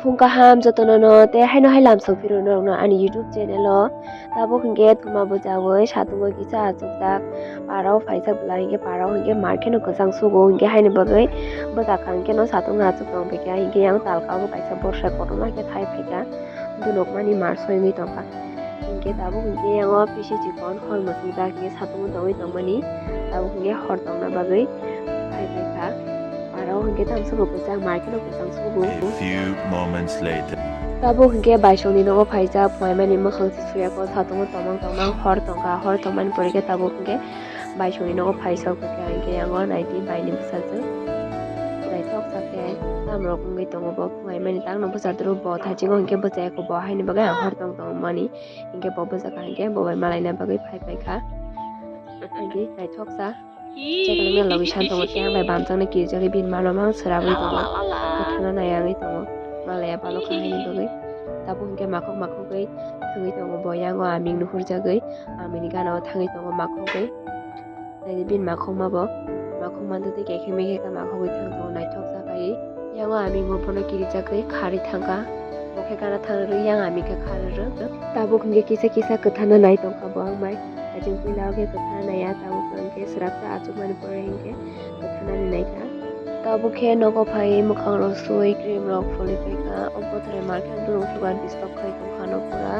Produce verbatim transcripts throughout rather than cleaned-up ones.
Phung kaham jotono no tei haino hai lamsok phiro norokno ani YouTube channel o. Tabuk hinkhe thuma bwchawi satungo kisa achukjak parao phaijak bwla hinkhe parao hinkhe mar kheno kwchang sugo hinkhe haini bagwi bwchak kha hinkhe no satung achuk tong phaikha hinkhe yang talka o kaisa borsa kotorma khe thai phaikha dunokmani mar soi wngwi tongkha. Hinkhe tabuk hinkhe yango pisi chikon hor mwswngjak hinkhe satungo tongwi tongmani tabuk hinkhe hor tongna bagwi phai phaikha. Aro hinkhe tamsukgo kwchang, mai kheno kwchang sugo. A few moments later. Tabuk hinkhe baisongni nogo phaijak, phuaimani mwkhang se suyakho, satungo tongmang tongmang hor tongkha, hor tongmani pore khe tabuk hinkhe baisongni nogo phaijak, hinkhe yango naidi baini bwsajwk naithok sa khe tamrok wngwi tongo bo phuaimani tangno bwchaduru bo thaichikgo hinkhe bwchayakho bo haini bagwi ang hor tong tongmani hinkhe bo bwchakha hinkhe bo bai malaina bagwi phai phaikha. Naidi naithok sa. Chekle mela wi san tongo, tei ang bai bamjaknai kirijagwi bini malomang srabwi tongo. Kwthana nai wngwi tongo. Malaya balo kha haini bagwi. Tabuk hinkhe makhok makhogwi thangwi tongo bo. Yango aming nuhurjagwi amini gana o thangwi tongo makhogwi. Naidi bini makhokma bo. Makhokma dwtwi kekhe mekhe khe makhogwi thang tongo naithok sa kaiwi. Yango aming bo bono kirijagwi kharwi thangkha. Bo khe gana thang rwgwi yang aming khe kharwi rw. Tabuk hinkhe kisa kisa kwthana nai tongkha bo ang bai. Aching puila o khe kwthana naiya, tabuk ang khe swrapsa achukmani pore hinkhe kwthanani naikha. Tabuk khe nogo phaiwi mwkhangrok sui creamrok phulwi phaikha. O bothoroi market borok sugar disturb khai tongkha no pura.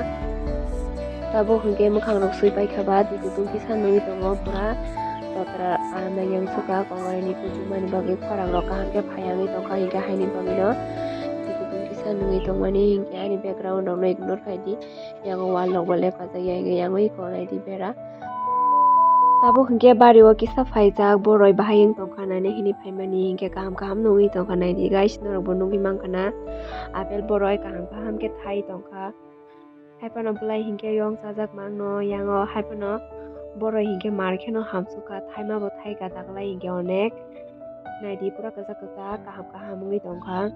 Tabuk hinkhe mwkhangrok sui paikha ba twi kutung kisa nungwi tongo pura. Totra aram nai yang sukha kongoroni kuchukmani bagwi khorang rok kaham khe phai wngwi tongkha hinkhe haini bagwino twi kutung kisa nungwi tongmani hinkhe ani background rokno ignore khaidi. Yango wall rok bo lepajak ya, yango iko naidi bera. Tabuk hinkhe bari o kisa phaijak, boroi bahai wng tongkha nani hini phaimani hinkhe kaham kaham nugwi tongkha naidi guys, norok bo nugwi mankha na apple boroi kaham kaham khe thai tongkha. Haiphano bwlai hinkhe yong chajak mangno, yango haiphano boroi hinkhe mar kheno hamsukha, thaima bo thaika daklai hinkhe onek. Naidi pura kwchak kwchak kaham kaham wngwi tongkha.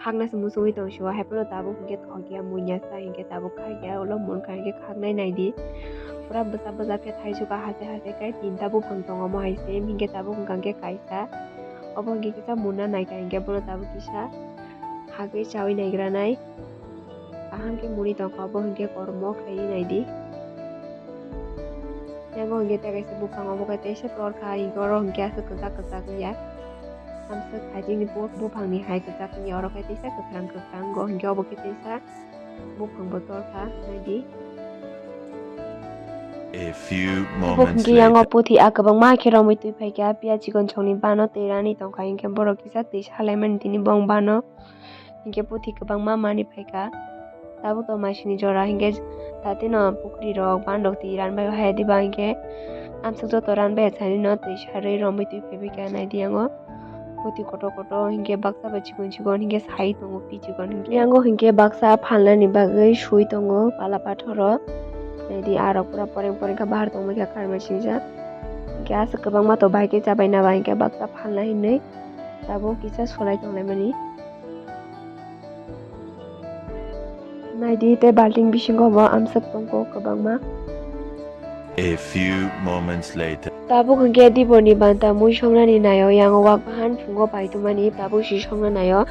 Khaknase muchungwi tong sio, haiphano tabuk hinkhe thokya muiya sa hinkhe tabuk khakya ulo munkha hinkhe khaknai naidi. Pura bwsa bwsa khe thaisukha haste haste khe tinta buphang tongo omo hai se hinkhe tabuk wngkha hinkhe kaisa. Obo hinkhe kisa munna naikha hinkhe bono tabuk kisa hagwi chawi naigranai. Kaham khe muni tongkha obo hinkhe kormo khaiwi naidi. Yango hinkhe tei kaisa buphang obo khe teisa torkha hinkhe oro hinkhe aswk kwchak kwchak wngya. Amswk hai chini bu-, buphangni hai kwchak wngya, oro khe teisa kwkhrang kwkhrang go hinkhe obo khe teisa buphang bo torkha naidi. A few moments later. Obo hinkhe yango puthi a kwbangma khe romwi twi phaikha, piya chikon songni bano tei rani tongkha hinkhe borok kisa twi salaimani tini bong bano. Hinkhe puthi kwbangma mani phaikha. Tabuk to maisini jora hinkhe tatino pukri rok bandok twi ranbai hai diba hinkhe amswk joto ranbai sani no twi sarwi romwi twi phaibai kha naidi yango. Puthi kotor kotor hinkhe baksa bai chikon chikon hinkhe sai tongo pi chikon hinkhe. Yango hinkhe baksa phalnani bagwi sui tongo pala pathoro. Naidi arok pura poreng poreng kha bahar tongbai kha karmai sinijak. Hinkhe aswk kwbangma to bai khe chabai naba hinkhe baksa phalna hinwi tabuk kisa solai tonglaimani. Naidi tei balting bisingo bo amswk tongkho kwbangma. A few moments later. Tabuk hinkhe diboni banta mui songnani naio yango wak bahan phungo paitwmani tabuk si songna naio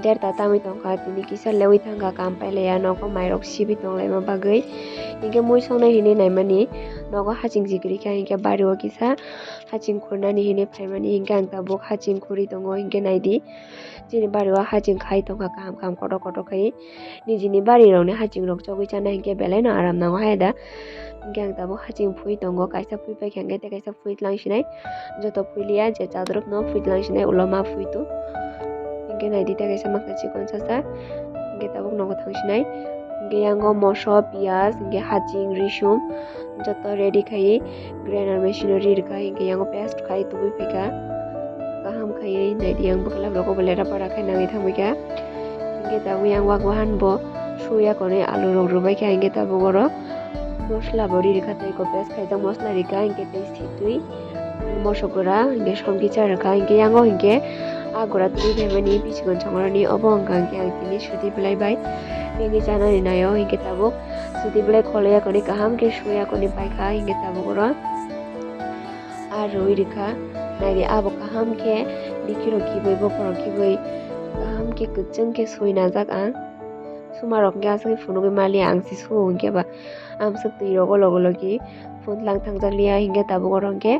derta tamwi tongkha tini kisa lewi thangkha kam pailaiya nogo mairok sibi tonglaima bagwi hinkhe mui songnai hinwi naimani nogo haching jigri kha hinkhe bario kisa haching khurnani hinwi phaimani hinkhe ang tabuk haching khurwi tongo hinkhe naidi. Chini bari o haching khai tongkha kaham kaham kotor kotor khai. Nijini bari rok ni haching rok chogwi chana hinkhe belai no aram nango hai da. Hinkhe ang tabuk haching phui tongo, kaisa phui paikha hinkhe tei kaisa phui tlang sinai. Joto phui liya je chadrop no phui tlang sinai ulo ma phui tu. Hinkhe naidi tei kaisa makha chikon sasa. Hinkhe tabuk nogo thang sinai. Hinkhe yango moso, piyaj, hinkhe haching, risum. Joto ready khai grinder machine o ri rwkha hinkhe yango paste khai tubui phaikha kaham khaiwi naidi yang bwkhlap rogo bo lera para khai nangwi thangbaikha hinkhe tabuk yang wak wahan bo suya konwi alu rok rwbaikha hinkhe tabuk oro mosla bo ri rwkha tei eko paste khaijak mosla rikha hinkhe tei sitwi mosok gura hinkhe somkhe cha rwkha hinkhe yango hinkhe ah gura tubui phaimani bisikon chongrani obo wngkha hinkhe ang tini suti belai bai tini chanani naio hinkhe tabuk. Sidi belai kholoya koni kaham khe suya koni paikha hinkhe tabuk oro. Ah rwi rikha naidi abo kaham khe bikhirok khibwi bokhorok khibwi Kaham khe kwchwng khe sui najak ang. Sumarok hwnkhe aswk phunugwi maliya ang se suo hwnkhe ba. Amswk twi rogo logi logi phun lang thangjak liya hwnkhe tabuk oro hwnkhe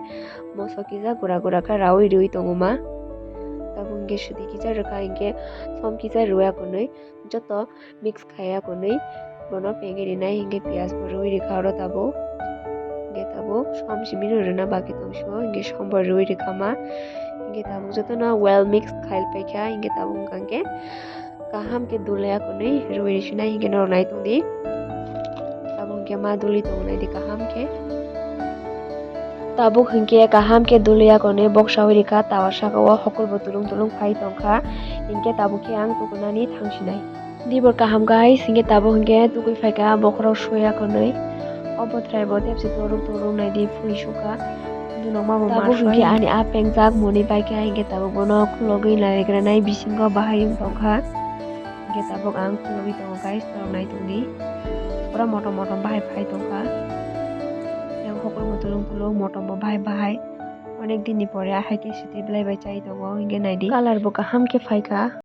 moso kisa gura gura khe raui riui tongo ma. Tabuk hwnkhe sudi kisa rwkha hwnkhe som kisa rwya kwnwi joto mix khaiya kwnwi bono pengwi rinai hwnkhe piyaj bo rwui rwkha oro tabuk. Hwnkhe tabuk som simi no rwna bagwi tongso hwnkhe som bo rwui rwkha ma. Hwnkhe tabuk jotono well mix khai paikha hwnkhe tabuk wngkha hwnkhe kaham khe dulya kwnwi rwui rwsinai hwnkhe norok nai tongdi. Tabuk hwnkhe ma duli tongo naidi kaham khe. Tabuk hwnkhe kaham khe dulya kwnwi boksaui rwkha tower saka o hokulbo tulung tulung phai tongkha. Hwnkhe tabuk khe ang tukunani thangsinai. Dibor kaham guys, hwnkhe tabuk hwnkhe tugui phaikha bokhorok soya kwnwi. O bwthwrai bo tepsi toruk toruk naidi phuri sukha. Dunokma bo tabuk hwnkhe ani a pengjak moni paikha, hwnkhe tabuk bono khulogwi naigranai bisingo bahai wng tongkha. Hwnkhe tabuk ang khulogwi tongo guys, norok nai tongdi. Pura motom motom bahai phai tongkha. Yang hokur bo tulung tulung motom bo bahai bahai. Onek din ni pore ahai khe sitwi belai bai chai tongo, hwnkhe naidi. Colour bo kaham khe phaikha.